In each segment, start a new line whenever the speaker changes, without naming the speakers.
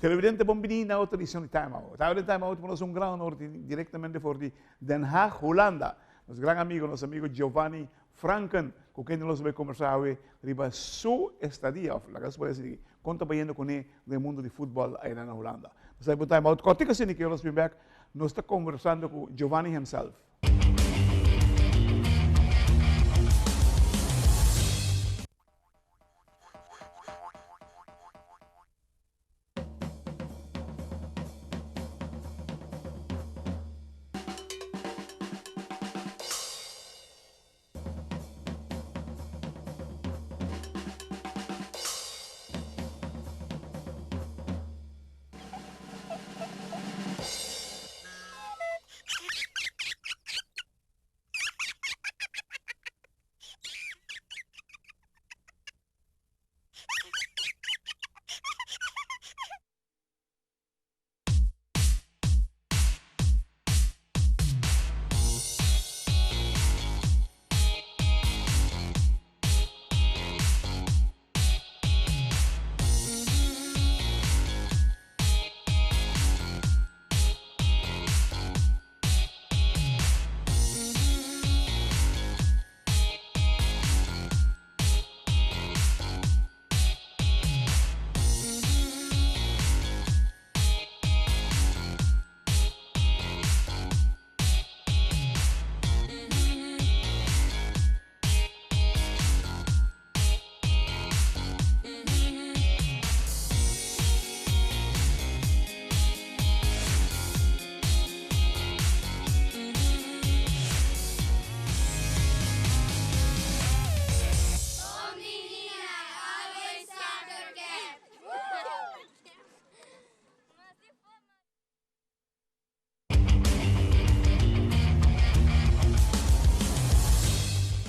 Televidente, bon bini na otro edicion di Time Out. Awe den Time Out nos un gran honor di directamente for di Den Haag, Hulanda. Nos gran amigo, nos amigo Giovanni Franken, cu kende nos bay conversa awe riba su estadia, of laga nos por decir, con ta bayendo cune den mundo di futbol ayna na Hulanda. Nos ta bay pa un Time Out cortico asina ki ora nos bin bek, nos ta conversando cu Giovanni himself.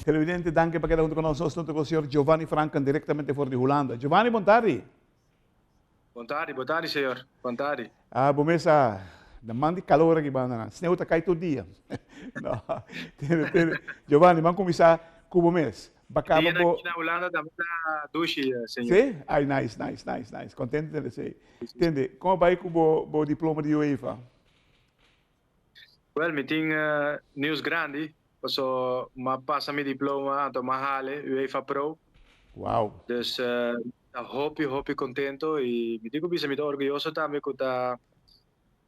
Televidente, danki pa keda huntu ku nos. Nos ta ku señor Giovanni Franken direktamente for di Hulanda. Giovanni, bon tardi.
Bon tardi, bon tardi señor. Bon tardi.
Ah, bo mes a da man di calor aki banda nan. Sneeuw ta kai tur dia. No. Tende, tende. Giovanni, man kuminsá ku bo mes. Ba kaba
Dia
bo.
aki na Hulanda tambe ta dushi, señor.
Sí? Ai, nice, nice, nice, nice. Contento tende esei. Tende, kon a bai ku bo bo diploma di UEFA?
Wel, mi tin nieuws grandi, paso m'a pasa mi diploma anto m'a hale UEFA Pro.
Wow.
Dus mi ta hopi, hopi contento y mi tin cu bisa mi ta orguyoso tambe cu ta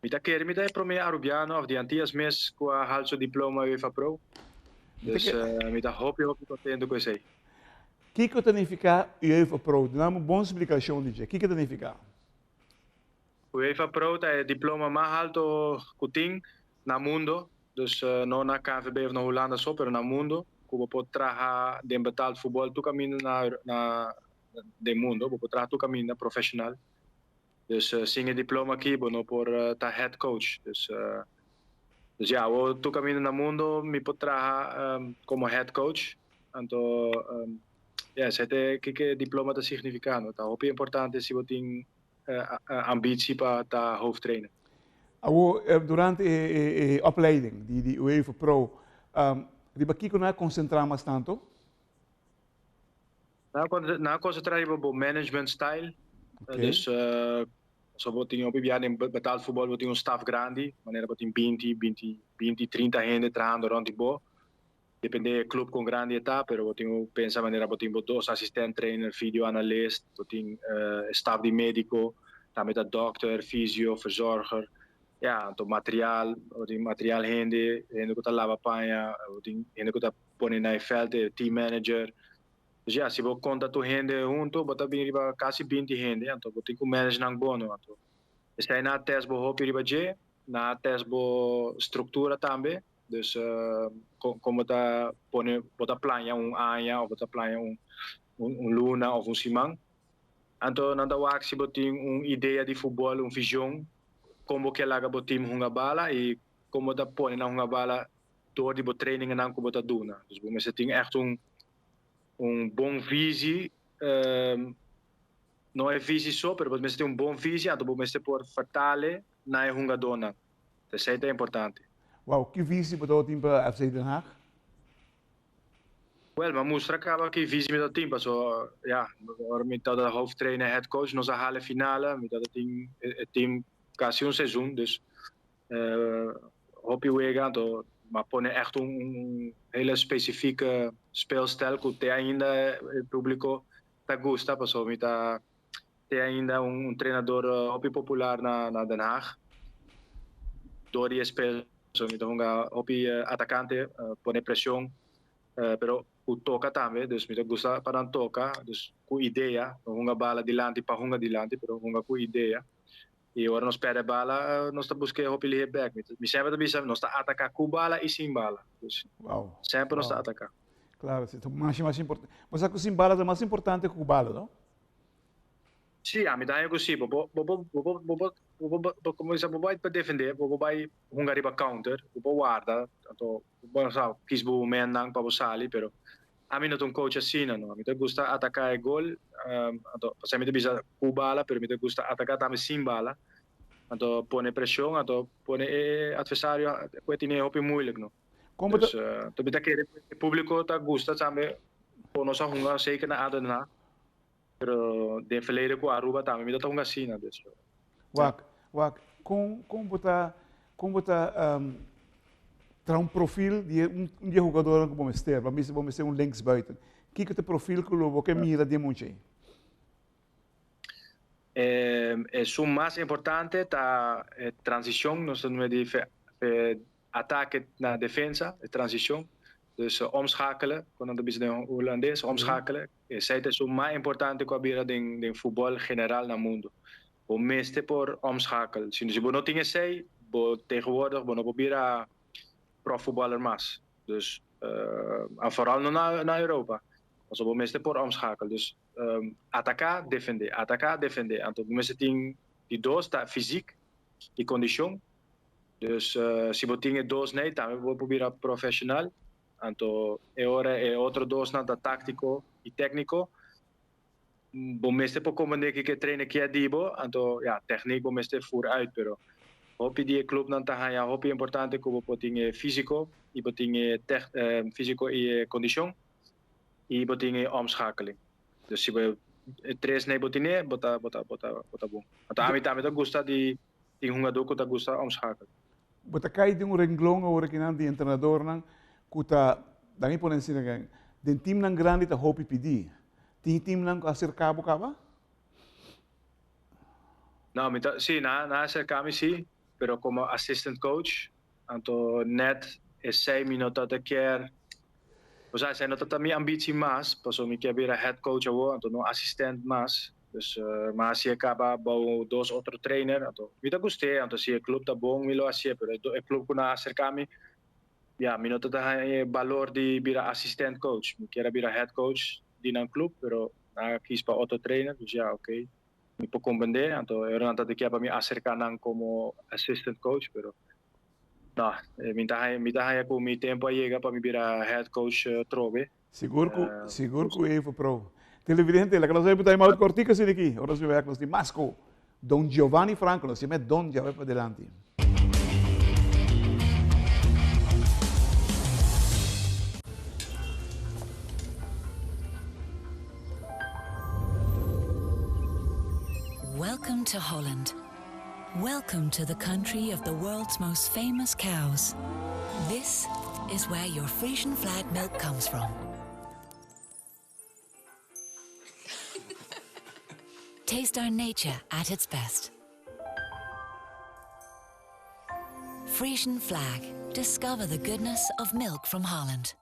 mi ta kere mi ta e prome Arubiano of di Antillas mes cu a hal su diploma UEFA Pro. Dus mi ta hopi, hopi contento cu esey.
Kiko ta nifica UEFA Pro? Duna mi un bon splicacion di dje. Kiko ta nifica?
UEFA Pro ta e diploma mas halto cu tin na mundo, dus no na KNVB of na Hulanda so, pero na mundo, cu bo por traha den betaald futbol tur caminda na na den mundo, bo por traha tur caminda profesional. Dus sin e diploma aki bo no por ta head coach. Dus dus ya, awor tur caminda na mundo mi por traha como head coach, anto ya esey ta kiko e diploma ta significa, no? Ta hopi importante si bo tin ambitie pa ta hoofdtrainer.
Awor, durante e opleiding di UEFA Pro, riba kiko nan a konsentrá mas tantu?
Nan a konsentrá riba bo management style. Dus, so bo tin hopi bia den betaald futbol bo tin un staf grandi, manera bo tin binti, binti, binti, trinta hende trahando rond di bo. Depende e club con grandi e ta, pero bo tin cu pensa manera bo tin bo dos assistent trainer, video analist, bo tin staf di medico, tambe ta dokter, fysio, verzorger, ya, anto material, bo tin material hende, hende cu ta laba paña, bo tin hende cu ta pone na e veld, e team manager. Dus ya, si bo conta tur hende hunto, bo ta bin riba casi binti hende, anto bo tin cu manage nan bono, anto esey nan a test bo hopi riba dje, nan a test bo structura tambe. Dus kon bo ta pone, bo ta plania un aña of bo ta plania un un luna of un siman. Anto nan ta wak si bo tin un idea di futbol, un vision kon bo ke laga bo team hunga bala i kon bo ta pone nan hunga bala door di bo trainingennan ku bo ta duna. Dus bo mester tin ègt un un bon visie, no e visie so, pero bo mester tin un bon visie anto bo mester por vertale na e hungadónan. Esei ta importante.
Wow, ki visie bo tabatin pa FC Den Haag?
Wel, m'a mustra caba ki visie mi ta tin, paso ja, ora mi tabata hoofdtrainer, head coach, nos a hala e finale, mi tabata tin e team casi un seizoen, dus hopi wega, anto m'a pone echt un hele specifieke speelstijl cu te ainda e publico ta gusta, paso mi ta te ainda un trenador hopi popular na Den Haag. Door di e spel, so mi ta hunga hopi atacante, pone presion, pero cu toca tambe, dus mi ta gusta pa nan toca, dus cu idea, no hunga bala dilanti pa hunga dilanti, pero hunga cu idea. Y ora nos perde bala, nos ta busca e hopi lihe bek. Mi semper ta bisa, nos ta ataca cu bala y sin bala. Dus semper nos ta ataca.
Claro, si, ta mas y mas importante. Bo sa cu sin bala ta mas importante cu cu bala, no?
Sí, ami ta haña ku sí. Bo por, bo por, bo por, bo por, bo por, bo komo bisa, bo bai pa defendé, bo por bai hunga riba counter, bo por warda, anto bo sa kis bo momennan pa bo sali, pero ami no ta un coach asina, no. Mi ta gusta ataká e gol, anto pasei mi ta bisa ku bala, pero mi ta gusta ataká tambe sin bala, anto pone preshon, anto pone e atversario ku e tine hopi moeilijk, no.
Kon bo ta.
Dus, anto mi ta kere ku e públiko ta gusta tambe kon nos a hunga, zeker na ADO Den Haag. Pero den verleden cu Aruba tambe mi ta hunga asina, dus.
Wak, wak, con con bo ta con bo ta traha un profil di un di e hugadornan cu bo mester? Bo mester bo mester un linksbuiten. Kico ta e profil cu lo bo ke mira di e mucha ei?
Esun mas importante ta e transicion, nos ta numa di Atake na defensa, e transicion. Dus omschakelen, kon nan ta bisa den Hulandes, omschakelen. Esei ta esun mas importante ku a bira den den futbol general na mundo. Bo mester por omschakel. Si bo no tin esei, bo tegenwoordig bo no por bira profvoetballer mas. Dus en vooral no na na Europa. Pasobra bo mester por omschakel. Dus ataka, defende, ataka, defende. Anto bo mester tin di dos ta fysiek i kondishon. Dus si bo tin e dos nei tambe bo por bira profesional. Anto e ora e otro dosnan ta táctico y técnico. Bo mester por comprende kiko e trainer kier di bo, anto ya techniek bo mester voer uit, pero hopi di e clubnan ta haña hopi importante ku bo por tin e físico y bo tin e físico y e kondishon y bo tin e omschakeling. Dus si bo e tres nei bo tine bo ta bo ta bo ta bo ta bon. Anto ami tambe ta gusta di Tin hungadó ku ta gusta omschakel.
Bo ta kai den un renglon awor akinan di entrenadornan ku ta, dan e pone asina den, den timnan grandi ta hopi pidí. Tin timnan ku a aserká bo kaba?
No, mi ta, sí, nan a aserká mi sí, pero komo assistant coach, anto nèt esei mi no ta ta kier, osea esei no ta ta mi ambitsie mas, pasobra mi kier bira head coach awor, anto no assistent mas. Dus mi a hasié kaba bou dos otro trainer, anto mi ta gust'é, anto si e club ta bon mi lo hasié, pero e club ku nan a aserká mi, ya, mi no ta ta haña e balor di bira assistent coach, mi kier a bira head coach di nan club, pero nan a kis pa otro trainer, dus ya, oké, mi por komprendé, anto e ora nan ta ta kier pa mi aserká nan komo assistant coach, pero no, mi ta haña, mi ta haña ku mi tempu a yega pa mi bira head coach trobe.
Sigur ku, sigur ku Evo Pro. Televidente, laga nos bai time out kortiko asina aki. Ora nos bin bek nos tin mas ku Don Giovanni Franco. Nos yama e Don djawe padilanti.
Welcome to Holland. Welcome to the country of the world's most famous cows. This is where your Frisian flag milk comes from. Taste our nature at its best. Frisian flag. Discover the goodness of milk from Holland.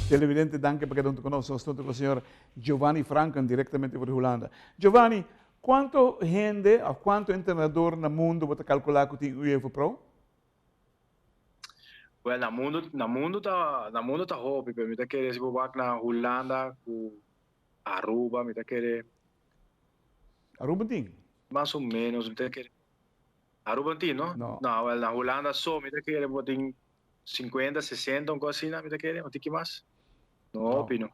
Televidente, danki pa keda huntu ku nos. Nos ta huntu ku señor Giovanni Franken, direktamente for di Hulanda. Giovanni, kuantu hende òf kuantu entrenador na mundu bo ta kalkulá ku tin UEFA Pro?
Wèl, na mundu, na mundu ta, na mundu ta hopi, pero mi ta kere si bo wak na Hulanda ku Aruba, mi ta kere.
Aruba tin?
Mas o ménos, mi ta kere. Aruba tin, no?
No.
No, wel, na Hulanda so mi ta kere bo tin 50, 60, un cos asina mi ta kere, un tiki mas. No hopi, no.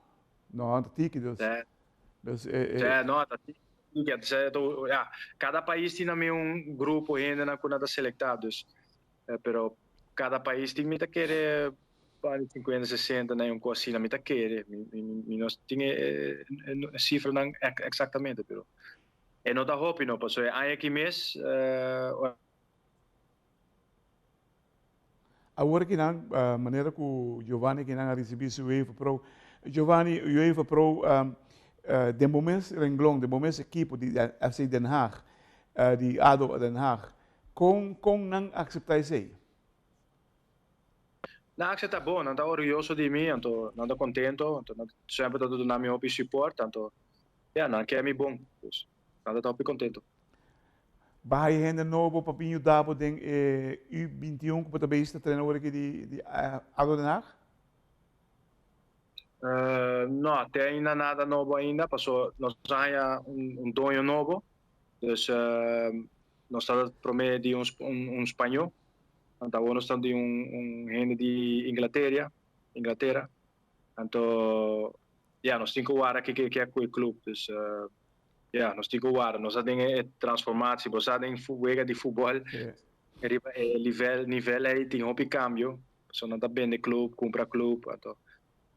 No, ta tiki, dus.
Sí.
Dus, eh, eh.
Sí, no, ta tiki. Entonces, to, ja, cada pais tin también un grupo hendenan cu nan ta selecta, dus, eh, pero. Kada pais tin mi ta kere pa di 50, 60 na un kos asina mi ta kere. Mi, mi, mi no tin e, e, e sifranan eksaktamente, pero e no ta hopi no, pasobra e aña aki mes uh,
Awor kinan, manera ku Giovanni kinan a risibí su UEFA Pro. Giovanni, UEFA Pro, den bo mes renglon, den bo mes ekipo di FC Den Haag, di ado Den Haag, kon kon nan akseptá esei?
Nan akseptá bon, nan ta orguyoso di mi, anto nan ta kontento, anto nan semper ta duna mi hopi support, anto ya, nan ke mi bon, dus nan ta hopi kontento.
Baha e hende nobo pa bin yuda bo den e U 21 ku bo ta bezig ta trena ora aki di di ado Den Haag?
No, te ainda nada nobo ainda, paso nos a haña un doño nobo, dus nos ta prome di un un spañó, anto awor nos ta di un un hende di Inglateria, Inglatera, anto ya nos tin ku wara kiko ke ku e club, dus Ya, nos tin ku warda. Nos a den e transformatie. Bo sa den wega di futbol riba e nivel nivel ei tin hopi kambio. Pasobra nan ta bende club, kumpra club, anto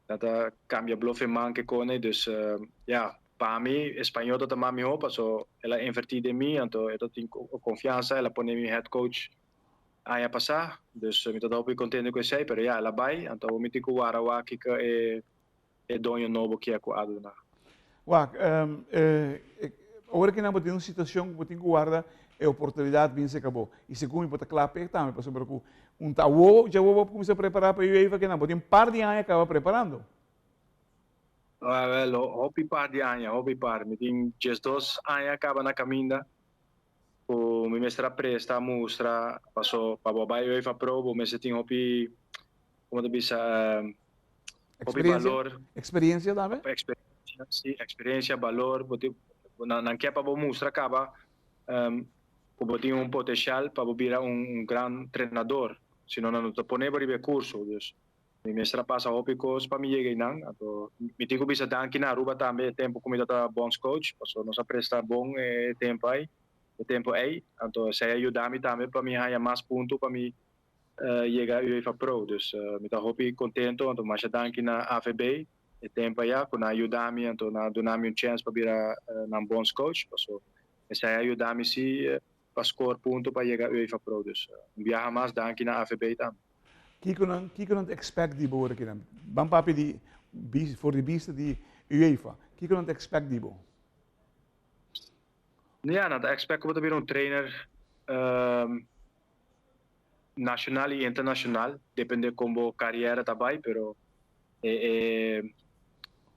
nan ta kambia blof e man ke kone. Dus ya, pa mi español ta tuma mihó paso el a invertí den mi, anto e ta tin konfiansa, el a pone mi head coach aña pasá. Dus mi ta hopi kontento ku esei, pero ya el a bai, anto awor mi tin ku warda wak kiko e e doño nobo kier ku a duna.
Wak, ora ki nan bo tin un situacion ku bo tin ku warda e oportunidad bin serka bo. I segun mi bo ta kla p'e tambe pasobra ku un ta awo dja bo kuminsa prepara pa e UEFA kinan bo tin par di aña kaba preparando.
Wel, hopi par di aña, hopi par. Mi tin 12 aña kaba na kaminda ku mi mester a presta, mustra, paso pa bo bai UEFA Pro bo mester tin hopi, komo ta bisa, hopi balor.
Experiencia tambe?
Experiencia, si, experiencia, balor. Bo tin, nan, nan ke pa bo mustra kaba um, ku bo tin un potencial pa bo bira un, un gran trenador. Si no, nan no ta pone bo riba e curso. Dus, mi mester a pasa hopi kos pa mi yega einan. Anto, mi tin ku bisa danki na Aruba tambe e tempo ku mi tabata bondscoach, pasobra nos a presta bon e tempo ei, e tempo ei. Anto, esei a yuda mi tambe pa mi haña mas punto pa mi yega UEFA Pro. Dus mi ta hopi contento, anto masha danki na AVB e tempo aya cu nan a yuda mi, anto nan a duna mi un chance pa bira nan bondscoach, paso esey a yuda mi si pa score punto pa yega UEFA Pro. Dus un biaha mas danki na AVB tambe.
Kiko nan kiko nan ta expect di bo ora kinan? Ban papia di for di bista di UEFA. Kiko nan ta expect di bo?
Ya, nan ta expect cu bo ta bira un trainer nacional y internacional, depende con bo carriera ta bay, pero e e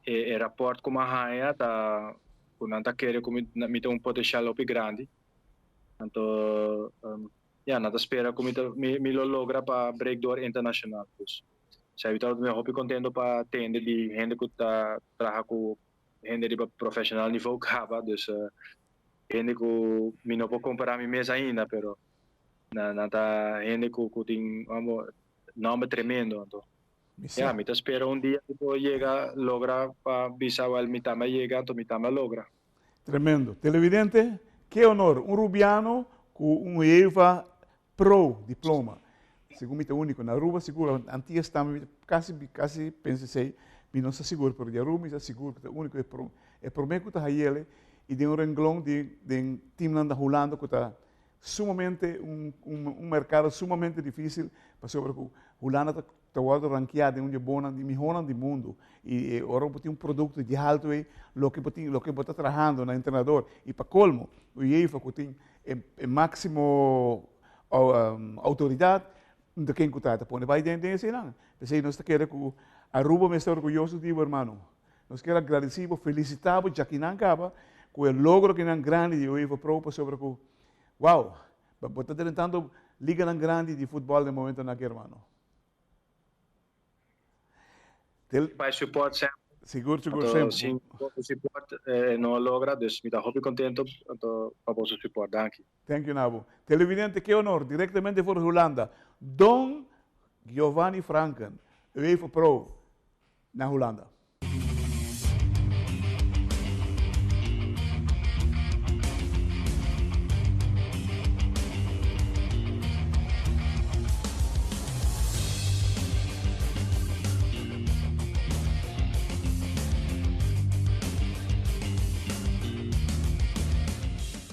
e e rapport cu mi a haya ta cu nan ta kere cu mi mi ta un potencial hopi grandi, anto ya nan ta spera cu mi ta mi mi lo logra pa break door internacional, dus esey mi ta hopi contento pa tende di hende cu ta traha cu hende riba profesional nivo caba, dus hende cu mi no por compara mi mes ainda, pero nan nan ta hende cu cu tin vamos nomber tremendo anto ya mi ta spera un dia mi por yega logra pa bisa wel mi tambe a yega anto mi tambe a logra.
Tremendo. Televidente, ke honor, un Rubiano cu un UEFA Pro diploma. Segun mi ta unico na Aruba sigur, Antillas tambe mi casi casi pensa esey, mi no sa sigur pero di Aruba mi sa sigur cu ta unico e prome cu ta hayele y den un renglon di den teamnan da Hulanda cu ta sumamente un un mercado sumamente dificil pasobra cu Hulanda ta ta wordo rankia den un di e bonnan di mihonan di mundo y ora bo tin un producto di halto ey loke bo tin loke bo ta trahando na entrenador y pa colmo UEFA cu tin e e maximo autoridad ta ken cu ta ta pone bay den den eseynan pesey nos ta kere cu Aruba mester orguyoso di bo hermano nos kier a gradeci bo felicita bo djakinan caba cu e logro kinan grandi di UEFA Pro pasobra cu wow bo ta drentando liganan grandi di futbol den momentonan aki hermano.
Tel... Bai support semper.
Sigur, sigur, anto, semper.
Sin boso support eh, no a logra, dus mi ta hopi contento anto pa boso support. Danki.
Thank you, Nabo. Televidente, ke honor, directamente for Hulanda, Don Giovanni Franken, UEFA Pro na Hulanda.